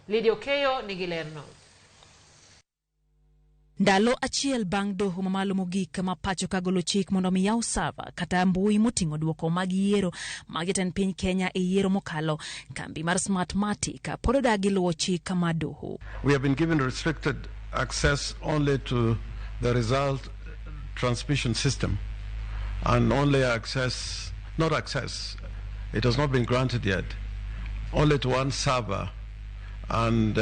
Lydia Okeyo nigi lerno. Ndalo achiel bang' doho mamalo mogik ma pacho ka golo chik mondo mi yaw sava kata mbui moting'o duoko mag yiero mag jatend piny Kenya e yiero mokalo, kambi mar Smartmatic pod odagi luwo chik mar doho. We have been given restricted access only to the result transmission system and only access, not access, it has not been granted yet, only to one server, and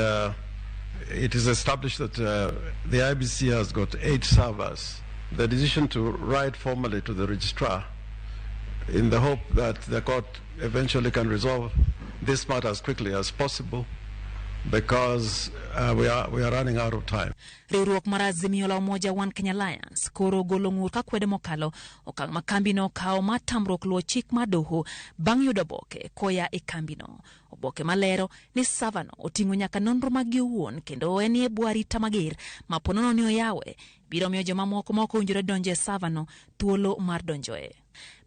it is established that the IEBC has got 8 servers. The decision to write formally to the registrar in the hope that the court eventually can resolve this matter as quickly as possible, because we are running out of time. Riwruok mar Azimio la Umoja One Kenya Alliance koro golo ng'ur ka kwede mokalo okang' ma kambino okawo mar tamruok luwo chik mar doho bang' yudo oboke koya e kambino. Oboke malero ni savano oting'o nyaka nonro maggi owuon kendo en e bwo arita mager ma ponono ni oyawe biro miyo jomamoko ma ok owinjore donjo e savano thuolo mar donjoe.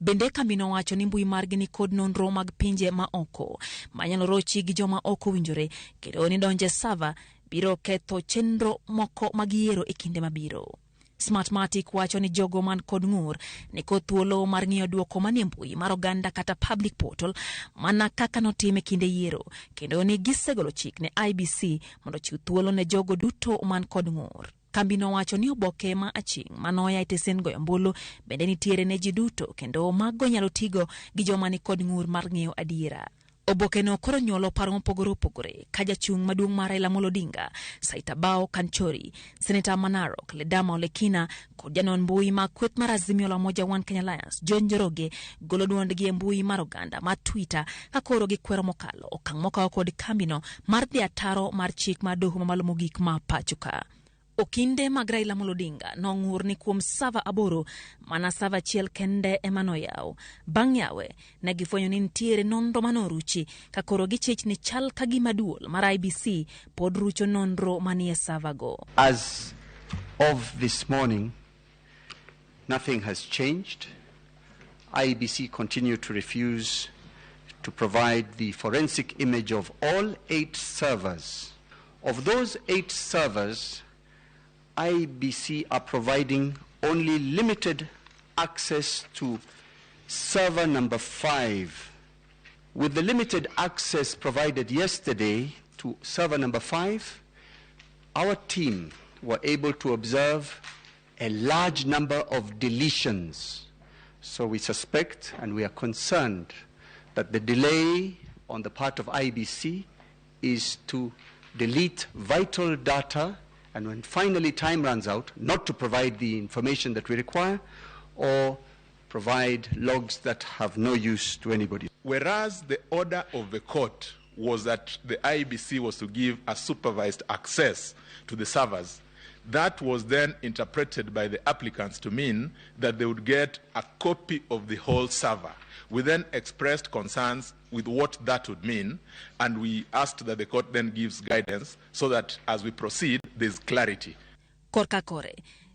Bende kambino wacho ni mbui margi ni kod nonro mag pinje ma oko manyalo rochi gi joma ok owinjore kendo ni donjo e sava biro ketho chenro moko mag yiero e kinde mabiro. Smartmatic wacho ni jogo man kod ng'ur ni kod thuolo mar ng'iyo duoko manie mbui mar oganda kata public portal mana kaka notim e kinde yiero, kendo ni gisegolo chik ne IEBC mondo ochiw thuolo ne jogo duto man kod ng'ur. Kambino wacho ni oboke ma aching' manoya e tesen goyo ombulu bende nitiere ne ji duto kendo mago nyalo tigo gi joma ni kod ng'ur mar ng'eyo adiera. Oboke no koro nyuolo paro mopogore opogore ka jachung' maduong' mar Raila Amolo Odinga, Saitabao Kanchori, Seneta ma Narok, Ledama Olekina kod janon mbui ma kweth mar Azimio la Umoja One Kenya Alliance, John Njoroge golo duondgi e mbui mar oganda mar Twitter ka koro gikwero mokalo okang' mokawo kod kambino mar dhi ataro mar chik mar doho mamalo mogik ma pacho ka. Okinde mag Raila Amolo Odinga nong'ur ni kuom sava 8 mana sava achiel kende ema noyaw. Bang' yawe, ne gifwenyo ni nitiere nonro manoruchi ka koro gichich ni chal ka gima duol mar IEBC pod rucho nonro manie sava go. As of this morning, nothing has changed. IEBC continue to refuse to provide the forensic image of all 8 servers. Of those 8 servers, IEBC are providing only limited access to server number 5. With the limited access provided yesterday to server number 5, our team were able to observe a large number of deletions. So we suspect and we are concerned that the delay on the part of IEBC is to delete vital data, and when finally time runs out, not to provide the information that we require or provide logs that have no use to anybody. Whereas the order of the court was that the IEBC was to give a supervised access to the servers, that was then interpreted by the applicants to mean that they would get a copy of the whole server. We then expressed concerns with what that would mean, and we asked that the court then gives guidance so that as we proceed, there's clarity. Korka kore,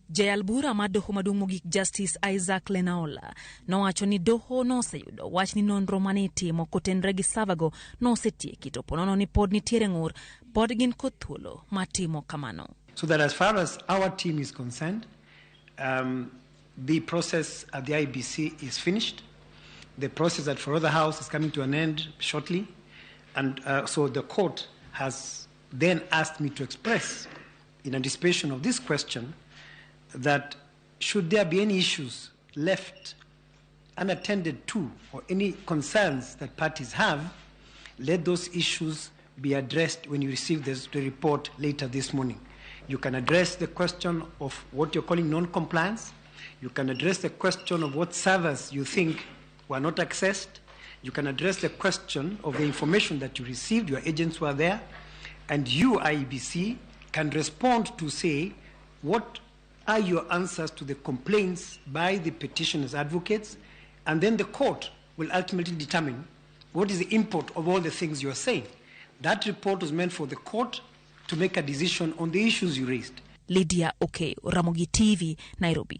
jayal bura mar doho maduong' mogik Justice Isaac Lenaola nowacho ni doho noseyudo wach ni nonro mane itimo kotenore gi savago nosetieki to ponono ni pod nitiere ng'ur, pod gin kod thuolo mar timo kamano. So that as far as our team is concerned, the process at the IEBC is finished. The process at Forodha House is coming to an end shortly. And so the court has then asked me to express, in anticipation of this question, that should there be any issues left unattended to or any concerns that parties have, let those issues be addressed when you receive the report later this morning. You can address the question of what you're calling non-compliance. You can address the question of what servers you think were not accessed. You can address the question of the information that you received, your agents were there, and you, IEBC, can respond to say, what are your answers to the complaints by the petitioners' advocates? And then the court will ultimately determine what is the import of all the things you are saying. That report was meant for the court to make a decision on the issues you raised. Lydia Okeyo, Ramogi TV, Nairobi.